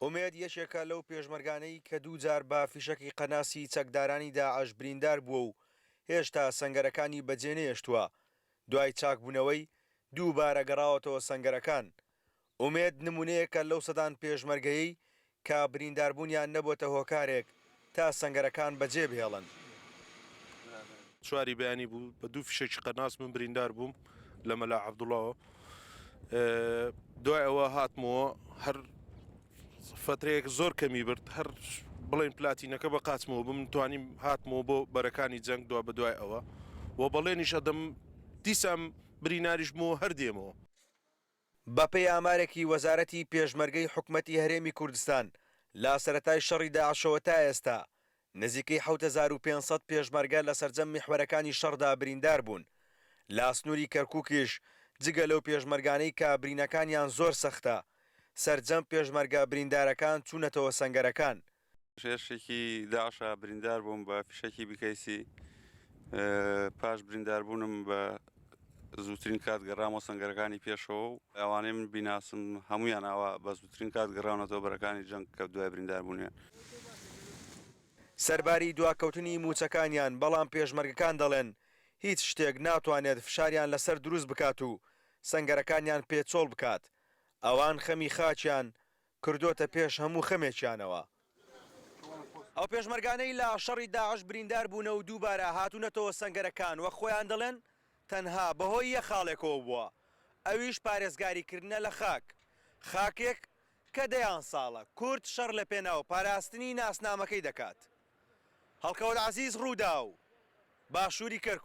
ئومێد یەکێکە لەو پێشمەرگانەی کە دووجار بە فیشەکی قەناسی چەکدارانی داعش بریندار بووە و هێشتا سەنگەرەکانی بەجێنەهێشتووە، دوای چاکبوونەوەی، دووبارە گەڕاوەتەوە سەنگەرەکان. ئومێد نموونەیەکە لەو سەدان پێشمەرگەیەی کە برینداربوونیان نەبووەتە هۆکارێک تا سەنگەرەکان بەجێبهێڵن. چواری بەیانی بوو بە دوو فیشەکی قەناس من بریندار بووم لە مەلا عەبدوڵاوە دوای ئەوە هاتمەوە هەر فترەیەک زۆر کەمی برد هەر بڵێن پلاتینەکە بە قاچمەوە بم توانیم هاتمەوە بۆ بەرەکانی جەنگ دوا بە دوای ئەوە و بەڵێنیش ئەدەم دیسان بریناریش بمەوە هەر دێمەوە. بەپێی ئامارێکی وەزارەتی پێشمەرگەی حکومەتی هەرێمی کوردستان، لە سەرەتای شەڕی داعشەوە تا ئێستا، نزیکەی 7500 پێشمەرگە لە سەرجەم میحوەرەکانی شەڕدا بریندار بوون. لە سنووری کەرکووکیش جگە لەو پێشمەرگانەی کە برینەکانیان زۆر سەختە، سەرجەم پێشمەرگە بریندارەکان چوونەتەوە سەنگەرەکان. هێرشێکی داعشا بریندار بووم بە فیشەکی بیکەیسی، پاش برینداربوونم بە زووترین کات گەڕامەوە سەنگەرەکانی پێشەوە و ئەوانەی من بیناسم هەموویان ئاوا بە زووترین کات گەڕاونەتەوە بەرەکانی جەنگ کە دوای برینداربوونیان. سەرباری دواکەوتنی مووچەکانیان، بەڵام پێشمەرگەکان دەڵێن، هیچ شتێک ناتوانێت فشاریان لەسەر دروست بکات و سەنگەرەکانیان پێ چۆڵ بکات، ئەوان خەمی خاکیان کردۆتە پێش هەموو خەمێکیانەوە. ئەو پێشمەرگانەی لە شەڕی داعش بریندار بوونە و دووبارە هاتوونەتەوە سەنگەرەکان وەک خۆیان دەڵێن تەنها بەهۆی یەک خاڵێکەوە بووە ئەویش پارێزگاریکردنە لە خاک، خاکێک کە دەیان ساڵە کورد شەڕ لەپێناو پاراستنی ناسنامەکەی دەکات. هەڵکەوت عەزیز، رووداو، باشووری کەرکوک.